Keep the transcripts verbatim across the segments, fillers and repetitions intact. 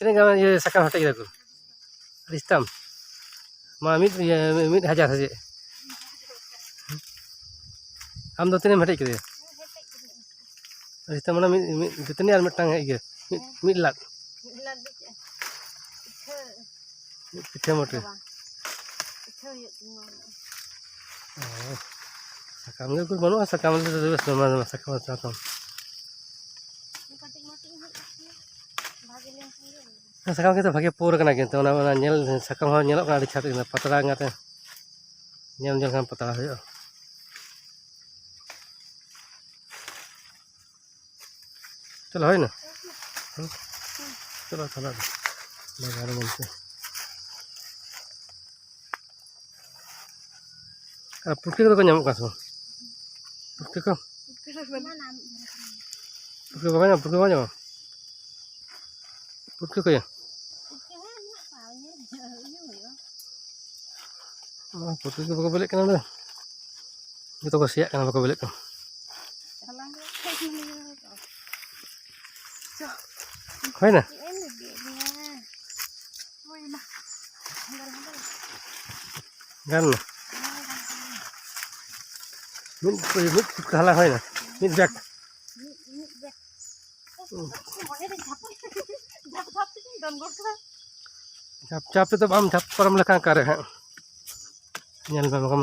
ᱛᱤᱱᱟᱹᱜ ᱜᱟᱱ ᱤᱭᱟᱹ ᱥᱟᱠᱟᱢ ᱦᱮᱴᱮᱡ ᱠᱮᱫᱟ ᱠᱚ? ᱟᱹᱰᱤ ᱥᱟᱠᱟᱢ᱾ ᱢᱟ ᱢᱤᱫ, ᱤᱭᱟᱹ, ᱢᱤᱫ ᱦᱟᱡᱟᱨ ᱥᱮ ᱪᱮᱫ? ᱟᱢ ᱫᱚ ᱛᱤᱱᱟᱹᱜ ᱮᱢ ᱦᱮᱴᱮᱡ ᱠᱮᱫᱮᱭᱟ? ᱟᱹᱰᱤ ᱥᱟᱠᱟᱢ, ᱢᱟᱱᱮ ᱢᱤᱫ, ᱢᱤᱫ ᱫᱟᱹᱛᱟᱹᱱᱤ ᱟᱨ ᱢᱤᱫᱴᱟᱝ ᱤᱭᱟᱹ, ᱢᱤᱫ, ᱢᱤᱫ ᱞᱟᱫ᱾ ᱢᱤᱫ ᱞᱟᱫ ᱫᱚ ᱪᱮᱫ? ᱯᱤᱴᱷᱟᱹ᱾ ᱢᱤᱫ ᱯᱤᱴᱷᱟᱹ ᱢᱚᱴᱨᱤ᱾ ᱫᱚ ᱵᱟᱝ᱾ ᱯᱤᱴᱷᱟᱹ ᱦᱩᱭᱩᱜ ᱛᱤᱧᱟ᱾ ᱚ᱾ ᱥᱟᱠᱟᱢ ᱜᱮ ᱩᱠᱩᱨ ᱵᱟᱹᱱᱩᱜᱼᱟ, ᱥᱟᱠᱟᱢ ᱨᱮᱫᱚ ᱵᱮᱥ ᱫᱚᱢᱮ ᱫᱚᱢᱮ ᱥᱟᱠᱟᱢ, ᱥᱟᱠᱟᱢ᱾ ᱠᱟᱹᱴᱤᱡ ᱢᱟᱹᱴᱤᱡ ᱦᱩᱭᱩᱜ ᱠᱟᱱᱟ, ᱵᱷᱟᱜᱮ ᱞᱮᱱᱠᱷᱟᱱ ᱜᱮ ᱦᱩᱭᱩᱜᱼᱟ᱾ ᱥᱟᱠᱟᱢ ᱠᱤᱱᱛᱩ ᱵᱷᱟᱜᱮ ᱯᱳᱨ ᱠᱟᱱᱟ, ᱠᱤᱱᱛᱩ ᱚᱱᱟ, ᱚᱱᱟ ᱧᱮᱞ ᱥᱟᱠᱟᱢ ᱦᱚᱸ ᱧᱮᱞᱚᱜ ᱠᱟᱱᱟ ᱟᱹᱰᱤ ᱪᱷᱟᱴ ᱠᱟᱱᱟ, ᱯᱟᱛᱲᱟ ᱚᱱᱟᱛᱮ ᱧᱮᱞ, ᱧᱮᱞ ᱠᱷᱟᱱ ᱯᱟᱛᱲᱟ ᱦᱩᱭᱩᱜᱼᱟ᱾ ᱪᱚᱞᱚ, ᱦᱩᱭᱱᱟ? ᱦᱩᱸ? ᱪᱚᱞᱚ, ᱪᱟᱞᱟᱜ ᱵᱟᱡᱟᱨ ᱵᱚᱞᱛᱮ᱾ ᱟᱨ ᱯᱩᱴᱠᱟᱹ ᱠᱚᱫᱚ ᱠᱚ ᱧᱟᱢᱚᱜ ᱠᱟᱱᱟ ᱥᱮ ᱵᱟᱝ? ᱯᱩᱴᱠᱟᱹ ᱠᱚ? ᱯᱩᱴᱠᱟᱹ ᱵᱟᱠᱚ ᱧᱟᱢᱚᱜ, ᱯᱩᱴᱠᱟᱹ ᱵᱟᱠᱚ ᱧᱟᱢᱚᱜ᱾ ᱯᱩᱴᱠᱟᱹ ᱠᱚ ᱭᱟ? ᱚ, ᱯᱩᱴᱠᱟᱹ ᱠᱚ ᱵᱟᱠᱚ ᱵᱮᱞᱮᱜ ᱠᱟᱱᱟ ᱚᱸᱰᱮ᱾ ᱡᱚᱛᱚ ᱠᱚ ᱥᱮᱭᱟᱜ ᱠᱟᱱᱟ, ᱵᱟᱠᱚ ᱵᱮᱞᱮᱜ ᱠᱟᱱᱟ᱾ ᱦᱩᱭᱱᱟ? ᱜᱟᱱ ᱱᱟ? ᱢᱤᱫ, ᱢᱤᱫ ᱯᱩᱴᱠᱟᱹ ᱦᱟᱞᱟᱝ ᱦᱩᱭᱱᱟ, ᱢᱤᱫ ᱵᱮᱜᱽ᱾ ᱡᱷᱟᱯ ᱡᱷᱟᱯ ᱛᱮᱫᱚ ᱵᱟᱢ ᱡᱷᱟᱯ ᱯᱟᱨᱚᱢ ᱞᱮᱠᱷᱟᱱ ᱚᱠᱟᱨᱮ ᱦᱟᱸᱜ? ᱧᱮᱞ ᱢᱮ, ᱵᱟᱠᱷᱟᱱ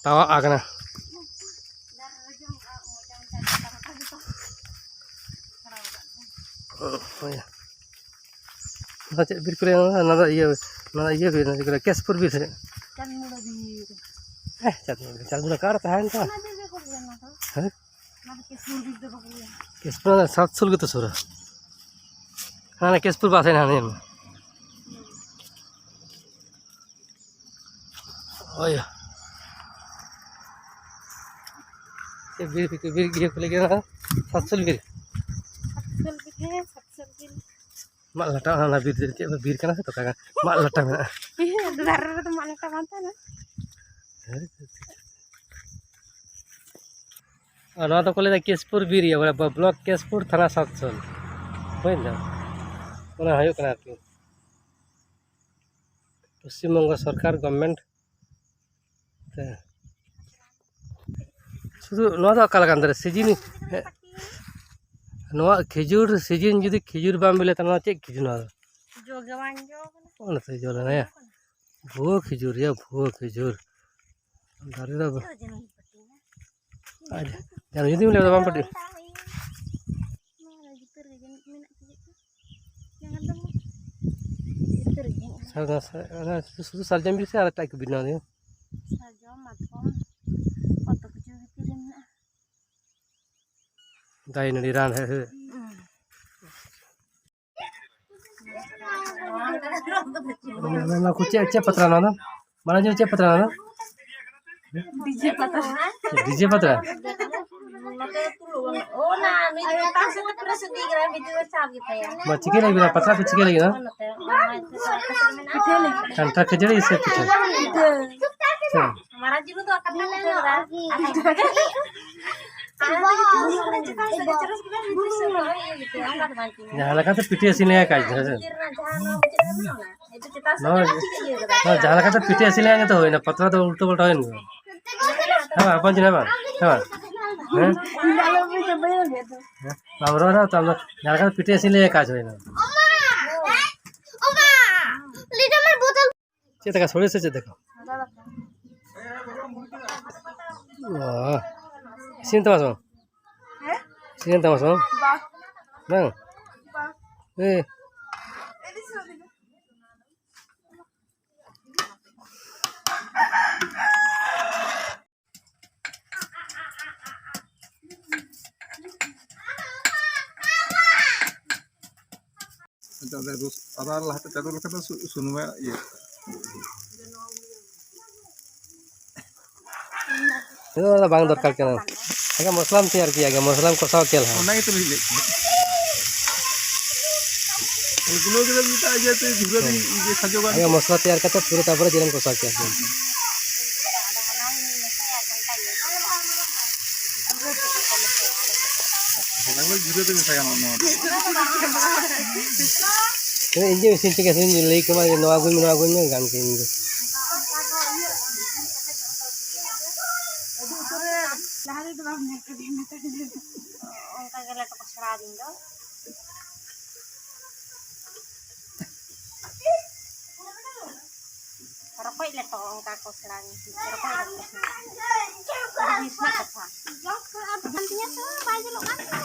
ᱛᱟᱣᱟᱜ ᱟᱠᱟᱱᱟ᱾ ᱦᱳᱭ᱾ ᱚᱱᱟ ᱪᱮᱫ ᱵᱤᱨ ᱠᱚ ᱞᱟᱹᱭᱟ? ᱚᱱᱟ ᱫᱚ ᱤᱭᱟᱹ, ᱚᱱᱟ ᱫᱚ ᱤᱭᱟᱹ ᱵᱤᱨ, ᱚᱱᱟ ᱪᱮᱫ ᱠᱚ ᱞᱟᱹᱭᱟ? ᱠᱮᱥᱯᱩᱨ ᱵᱤᱨ ᱥᱮ ᱪᱮᱫ? ᱪᱟᱸᱫᱽᱢᱩᱲᱟ ᱵᱤᱨ᱾ ᱦᱮᱸ, ᱪᱟᱸᱫᱽᱢᱩᱲᱟ, ᱪᱟᱸᱫᱽᱢᱩᱲᱟ ᱚᱠᱟᱨᱮ ᱛᱟᱦᱮᱱ ᱛᱚ? ᱚᱱᱟ ᱵᱤᱨ ᱜᱮᱠᱚ ᱞᱟᱹᱭᱟ ᱚᱱᱟ ᱫᱚ᱾ ᱦᱮᱸ? ᱚᱱᱟ ᱫᱚ ᱠᱮᱥᱯᱩᱨ ᱵᱤᱨ ᱫᱚ ᱵᱟᱠᱚ ᱞᱟᱹᱭᱟ᱾ ᱠᱮᱥᱯᱩᱨ ᱚᱱᱟ ᱥᱟᱛ ᱥᱩᱞ ᱜᱮᱛᱚ ᱥᱩᱨᱟ᱾ ᱦᱟᱱᱟ ᱠᱮᱥᱯᱩᱨ ᱵᱟᱥ ᱦᱮᱱᱟᱜᱼᱟ, ᱧᱮᱞ ᱢᱮ᱾ ᱦᱳᱭ᱾ ᱪᱮᱫ ᱵᱤᱨ, ᱵᱤᱨ, ᱵᱤᱨ ᱤᱭᱟᱹ ᱠᱚ ᱞᱟᱹᱭ ᱠᱮᱫᱟ, ᱥᱟᱛᱥᱚᱞ ᱵᱤᱨ᱾ ᱥᱟᱛᱥᱚᱞ ᱵᱤᱨ, ᱦᱮᱸ, ᱥᱟᱛᱥᱚᱞ ᱵᱤᱨ᱾ ᱢᱟᱜ ᱞᱟᱴᱟ, ᱚᱱᱟ ᱵᱤᱨ ᱨᱮ ᱪᱮᱫ ᱵᱤᱨ ᱠᱟᱱᱟ ᱥᱮ ᱛᱚᱠᱟ ᱠᱟᱱᱟ? ᱢᱟᱜ ᱞᱟᱴᱟ ᱢᱮᱱᱟᱜᱼᱟ᱾ ᱦᱮᱸ, ᱫᱟᱨᱮ ᱨᱮᱫᱚ ᱢᱟᱜ ᱞᱟᱴᱟ ᱵᱟᱝ ᱛᱟᱦᱮᱱᱟ᱾ ᱟᱨ ᱱᱚᱣᱟ ᱫᱚᱠᱚ ᱞᱟᱹᱭᱫᱟ ᱠᱮᱥᱯᱩᱨ ᱵᱤᱨ, ᱤᱭᱟᱹ, ᱵᱚᱞᱮ, ᱵᱞᱚᱠ ᱠᱮᱥᱯᱩᱨ, ᱛᱷᱟᱱᱟ ᱥᱟᱛᱥᱚᱞ᱾ ᱵᱩᱡᱽ ᱫᱟᱢ? ᱚᱱᱟ ᱦᱩᱭᱩᱜ ᱠᱟᱱᱟ ᱟᱨᱠᱤ ᱯᱚᱥᱪᱤᱢ ᱵᱚᱝᱜᱚ ᱥᱚᱨᱠᱟᱨ, ᱜᱚᱵᱷᱢᱮᱱᱴ ᱛᱮ᱾ ᱥᱩᱫᱷᱩ ᱱᱚᱣᱟ ᱫᱚ ᱚᱠᱟ ᱞᱮᱠᱟᱱ ᱫᱟᱨᱮ? ᱥᱤᱡᱤᱱ, ᱱᱚᱣᱟ ᱠᱷᱤᱡᱩᱨ ᱥᱤᱡᱤᱱ ᱡᱩᱫᱤ ᱠᱷᱤᱡᱩᱨ ᱵᱟᱢ ᱵᱤᱞᱤ, ᱛᱟᱦᱞᱮ ᱱᱚᱣᱟ ᱪᱮᱫ ᱠᱷᱤᱡᱩᱨ ᱱᱚᱣᱟ ᱫᱚ? ᱡᱚ ᱜᱮ ᱵᱟᱝ ᱡᱚ ᱠᱟᱱᱟ᱾ ᱚᱱᱟᱛᱮ ᱡᱚ ᱞᱮᱱᱟ, ᱭᱟ᱾ ᱵᱷᱩᱣᱟᱹ ᱠᱷᱤᱡᱩᱨ, ᱭᱟ, ᱵᱷᱩᱣᱟᱹ ᱠᱷᱤᱡᱩᱨ᱾ ᱫᱟᱨᱮ ᱫᱚ ᱵᱟ-, ᱟᱨ ᱡᱟᱦᱟᱸ ᱡᱩᱫᱤᱢ ᱞᱟᱹᱭ ᱫᱟ ᱵᱟᱢ ᱯᱟᱹᱴᱤ᱾ ᱱᱚᱣᱟ ᱫᱚ ᱡᱩᱛᱟᱹ ᱨᱮᱜᱮ ᱡᱟᱹᱱᱤᱡ ᱢᱮᱱᱟᱜ ᱠᱷᱟᱡ ᱪᱮᱫ ᱪᱚ᱾ ᱡᱟᱦᱟᱸ ᱫᱚ ᱡᱩᱛᱟᱹ ᱨᱮᱜᱮ ᱡᱟᱹᱱᱤᱡ ᱢᱮᱱᱟᱜ᱾ ᱥᱟᱨᱡᱚᱢ, ᱥᱟᱨ-, ᱚᱱᱟ ᱥᱩᱫᱷᱩ ᱥᱟᱨᱡᱚᱢ ᱵᱤᱨ ᱥᱮ ᱟᱨ ᱮᱴᱟᱜ ᱠᱚ ᱵᱤᱨ ᱱᱚᱣᱟ ᱫᱚ? ᱥᱟᱨᱡᱚᱢ, ᱢᱟᱛᱠᱚᱢ, ᱠᱚᱛᱚ ᱠᱤᱪᱷᱩ ᱵᱷᱤᱛᱤᱨ ᱨᱮ ᱢᱮᱱᱟᱜᱼᱟ᱾ ᱫᱟᱨᱮ ᱱᱟᱹᱲᱤ ᱨᱟᱱ ᱦᱮᱲᱦᱮᱫ᱾ ᱦᱩᱸ᱾ ᱚᱱᱟ ᱠᱚ ᱪᱮᱫ, ᱪᱮᱫ ᱯᱟᱛᱲᱟ ᱱᱚᱣᱟ ᱫᱚ? ᱢᱟᱲᱟᱝ ᱡᱚᱜ ᱪᱮᱫ ᱯᱟᱛᱲᱟ ᱱᱚᱣᱟ ᱫᱚ? ᱰᱤᱡᱮ ᱯᱟᱛᱲᱟ᱾ ᱰᱤᱡᱮ ᱯᱟᱛᱲᱟ? ᱚᱱᱟ ᱢᱤᱫ ᱯᱟᱥ ᱥᱮᱫ ᱯᱩᱨᱟᱹ ᱥᱩᱫᱷᱤ ᱠᱟᱱᱟ, ᱵᱷᱤᱛᱤᱨ ᱨᱮ ᱪᱟᱯ ᱜᱮ ᱛᱟᱭᱟ᱾ ᱢᱟ ᱪᱤᱠᱟᱹ ᱞᱟᱹᱜᱤᱫ ᱱᱚᱣᱟ ᱯᱟᱛᱲᱟ ᱠᱚ ᱪᱤᱠᱟᱹ ᱞᱟᱹᱜᱤᱫ ᱱᱚᱣᱟ? ᱯᱤᱴᱷᱟᱹ ᱞᱟᱹᱜᱤᱫ᱾ ᱠᱟᱱᱴᱷᱟᱲ ᱠᱷᱟᱹᱡᱟᱹᱲᱤ ᱥᱮ ᱯᱤᱴᱷᱟᱹ? ᱯᱤᱴᱷᱟᱹ᱾ ᱟᱪᱪᱷᱟ᱾ ᱢᱟᱨᱟᱝ ᱡᱤᱞ ᱫᱚ ᱠᱟᱛᱷᱟ ᱞᱮ ᱞᱟᱹᱭ ᱠᱮᱫᱟ᱾ ᱡᱟᱦᱟᱸ ᱞᱮᱠᱟᱛᱮ ᱯᱤᱴᱷᱟᱹ ᱤᱥᱤᱱ ᱞᱮᱠᱟ ᱠᱟᱡᱽ ᱫᱚ, ᱦᱮᱸ ᱥᱮ? ᱱᱚᱣᱟ, ᱱᱚᱣᱟ ᱡᱟᱦᱟᱸ ᱞᱮᱠᱟᱛᱮ ᱯᱤᱴᱷᱟᱹ ᱤᱥᱤᱱ ᱞᱮᱠᱟ ᱜᱮᱛᱚ ᱦᱩᱭᱱᱟ, ᱯᱟᱛᱲᱟ ᱫᱚ ᱩᱞᱴᱟᱹ ᱯᱟᱞᱴᱟ ᱦᱩᱭᱱᱟ᱾ ᱦᱮᱸ ᱵᱟᱝ? ᱦᱮᱸ ᱵᱟᱝ? ᱦᱮᱸ ᱵᱟᱝ? ᱦᱮᱸ? ᱦᱮᱸ? ᱵᱟᱝ ᱨᱚᱲ ᱨᱮᱦᱚᱸ ᱛᱚ ᱟᱢ ᱫᱚ ᱡᱟᱦᱟᱸ ᱞᱮᱠᱟᱛᱮ ᱯᱤᱴᱷᱟᱹ ᱤᱥᱤᱱ ᱞᱮᱠᱟ ᱠᱟᱡᱽ ᱦᱩᱭᱱᱟ᱾ ᱪᱮᱫ ᱫᱟᱠᱟ, ᱥᱚᱲᱮ ᱥᱮ ᱪᱮᱫ ᱫᱟᱠᱟ? ᱚ, ᱤᱥᱤᱱ ᱛᱟᱢᱟ ᱥᱮ ᱵᱟᱝ? ᱦᱮᱸ? ᱤᱥᱤᱱ ᱛᱟᱢᱟ ᱥᱮ ᱵᱟᱝ? ᱵᱟᱝ᱾ ᱵᱟᱝ? ᱵᱟᱝ᱾ ᱮ᱾ ᱟᱫᱚ ᱨᱩᱥ-, ᱟᱫᱟ ᱞᱟᱦᱟᱛᱮ ᱪᱟᱰᱳ ᱞᱮᱠᱷᱟᱱ ᱫᱚ ᱥᱩ-, ᱥᱩᱱᱩᱢ ᱮ ᱤᱭᱟᱹ᱾ ᱱᱤᱛᱚᱜ ᱫᱚ ᱵᱟᱝ ᱫᱚᱨᱠᱟᱨ ᱠᱟᱱᱟ᱾ ᱟᱪᱪᱷᱟ, ᱢᱚᱥᱞᱟᱢ ᱛᱮᱭᱟᱨ ᱠᱮᱭᱟ ᱜᱮ, ᱢᱚᱥᱞᱟᱢ ᱠᱚᱥᱟᱣ ᱠᱮᱭᱟ ᱞᱟᱦᱟ᱾ ᱚᱱᱟ ᱜᱮᱛᱚ ᱞᱤᱧ ᱞᱟᱹᱭᱮᱫ ᱛᱟᱦᱮᱸᱫ᱾ ᱜᱩᱞᱟᱹ ᱜᱩᱞᱟᱹ ᱢᱮᱛᱟᱜᱼᱟ ᱡᱮ ᱛᱩᱭ ᱫᱷᱩᱨᱟᱹ ᱦᱮᱸ᱾ ᱤᱭᱟᱹ ᱥᱟᱡᱚᱜᱟ᱾ ᱟᱜᱮ ᱢᱚᱥᱞᱟ ᱛᱮᱭᱟᱨ ᱠᱟᱛᱮ ᱯᱩᱨᱟᱹ ᱛᱟᱨᱯᱚᱨᱮ ᱡᱤᱞᱮᱢ ᱠᱚᱥᱟᱣ ᱠᱮᱭᱟ᱾ ᱚᱱᱟ ᱜᱮ ᱪᱤᱠᱟᱹᱛᱮ ᱢᱮᱥᱟ ᱜᱟᱱᱚᱜᱼᱟ ᱱᱚᱣᱟ ᱫᱚ? ᱤᱧ ᱜᱮ ᱤᱥᱤᱱ ᱴᱷᱤᱠ ᱟᱪᱷᱮᱧ ᱞᱟᱹᱭ ᱠᱮᱢᱟ ᱡᱮ ᱱᱚᱣᱟ ᱟᱹᱜᱩᱭ ᱢᱮ, ᱱᱚᱣᱟ ᱟᱹᱜᱩᱭ ᱢᱮ, ᱜᱟᱱ ᱠᱮᱫ ᱤᱧ ᱜᱮ᱾ ᱚᱱᱠᱟ ᱜᱮ ᱞᱮᱴᱚ ᱠᱚ ᱥᱮᱬᱟ ᱟᱹᱫᱤᱧ ᱫᱚ᱾ ᱨᱚᱠᱚᱡ ᱞᱮᱴᱚ ᱚᱱᱠᱟ ᱠᱚ ᱥᱮᱬᱟ ᱟᱹᱫᱤᱧ ᱛᱟᱦᱮᱸᱫ, ᱨᱚᱠᱚᱡ ᱞᱮᱴᱚ᱾ ᱟᱹᱰᱤ ᱵᱮᱥ ᱨᱮᱱᱟᱜ ᱠᱟᱛᱷᱟ᱾ ᱡᱚᱢ ᱠᱟᱱ ᱛᱤᱧᱟ ᱛᱚ, ᱵᱟᱭ ᱧᱮᱞᱚᱜ ᱠᱟᱱ ᱛᱤᱧᱟ᱾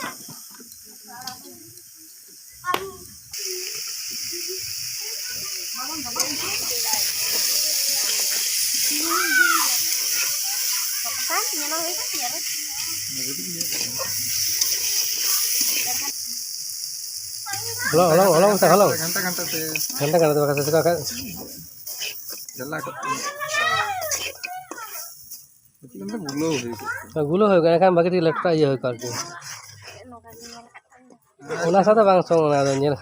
ᱦᱚᱞᱚᱝ, ᱦᱚᱞᱚᱝ, ᱦᱚᱞᱚᱝ ᱢᱮᱥᱟ, ᱦᱚᱞᱚᱝ᱾ ᱜᱷᱟᱱᱴᱟ ᱜᱷᱟᱱᱴᱟ ᱛᱮ᱾ ᱜᱷᱟᱱᱴᱟ ᱜᱷᱟᱱᱴᱟ ᱛᱮ ᱵᱟᱠᱷᱟᱱ ᱥᱮ ᱚᱠᱟ ᱠᱷᱟᱡ ᱡᱟᱞᱟ ᱠᱚ᱾ ᱪᱮᱫ ᱞᱮᱠᱟ ᱜᱩᱞᱟᱹᱣ ᱦᱩᱭ ᱠᱚᱜ ᱠᱮᱭᱟ᱾ ᱜᱩᱞᱟᱹᱣ ᱦᱩᱭ ᱠᱚᱜᱼᱟ, ᱮᱱᱠᱷᱟᱱ ᱵᱷᱟᱜᱤ ᱴᱷᱤᱠ ᱞᱮᱴᱚᱴᱟᱜ ᱤᱭᱟᱹ ᱦᱩᱭ ᱠᱚᱜᱼᱟ ᱟᱨᱠᱤ᱾ ᱚᱱᱟ ᱥᱟᱶᱛᱮ ᱵᱟᱝ ᱥᱚᱝ, ᱚᱱᱟ ᱫᱚ ᱧᱮᱞ᱾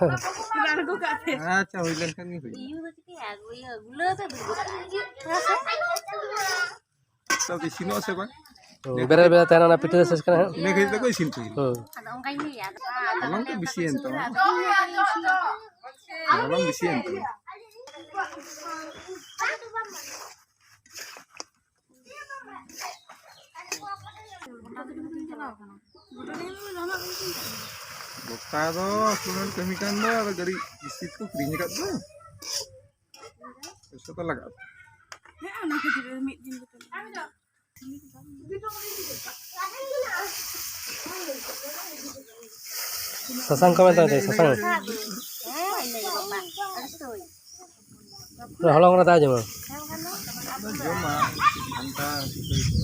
ᱟᱪᱪᱷᱟ, ᱦᱩᱭ ᱞᱮᱱᱠᱷᱟᱱ ᱜᱮ ᱦᱩᱭᱩᱜᱼᱟ᱾ ᱤᱭᱟᱹ ᱫᱚ ᱪᱤᱠᱟᱹᱭᱟ? ᱤᱭᱟᱹ ᱜᱩᱞᱟᱹᱣ ᱫᱚ ᱫᱩᱨᱵᱚᱞ᱾ ᱦᱮᱸ ᱥᱮ? ᱛᱚ ᱤᱥᱤᱱᱚᱜᱼᱟ ᱥᱮ ᱵᱟᱝ? ᱦᱩᱸ, ᱵᱮᱨᱮᱞ ᱵᱮᱨᱮᱞ ᱛᱟᱦᱮᱱᱟ, ᱚᱱᱟ ᱯᱤᱴᱷᱟᱹ ᱫᱚ ᱥᱮᱥ ᱠᱟᱱᱟ ᱦᱟᱸᱜ᱾ ᱤᱱᱟᱹ ᱜᱷᱟᱹᱲᱤᱡ ᱛᱮᱠᱚ ᱤᱥᱤᱱ ᱦᱚᱪᱚᱭᱟ᱾ ᱦᱩᱸ᱾ ᱟᱫᱚ ᱚᱱᱠᱟᱧ ᱞᱟᱹᱭᱟ, ᱟᱫᱚ ᱦᱚᱞᱚᱝ ᱠᱚ ᱵᱮᱥᱤᱭᱮᱱ ᱛᱟᱢᱟ᱾ ᱦᱚᱞᱚᱝ ᱵᱮᱥᱤᱭᱮᱱ ᱛᱟᱢᱟ᱾ ᱜᱚᱴᱟ ᱫᱚ ᱟᱠᱚᱨᱮᱱ ᱠᱟᱹᱢᱤ ᱠᱟᱱ ᱫᱚ, ᱟᱫᱚ ᱜᱟᱹᱰᱤ ᱠᱤᱥᱛᱤ ᱛᱮᱠᱚ ᱠᱤᱨᱤᱧ ᱟᱠᱟᱫ ᱫᱚ᱾ ᱯᱚᱭᱥᱟ ᱫᱚ ᱞᱟᱜᱟᱜᱼᱟ᱾ ᱦᱮᱸ, ᱚᱱᱟ ᱠᱷᱟᱹᱛᱤᱨ ᱢᱤᱫ ᱫᱤᱱ ᱠᱟᱛᱮ᱾ ᱥᱟᱥᱟᱝ ᱠᱚ ᱢᱮᱛᱟᱜ ᱪᱮᱫ? ᱥᱟᱥᱟᱝ? ᱦᱚᱞᱚᱝ ᱨᱮ ᱫᱟᱜ ᱡᱚᱢᱟ᱾ ᱡᱚᱢᱟ, ᱜᱷᱟᱱᱴᱟ ᱥᱩᱫᱷᱟᱹ᱾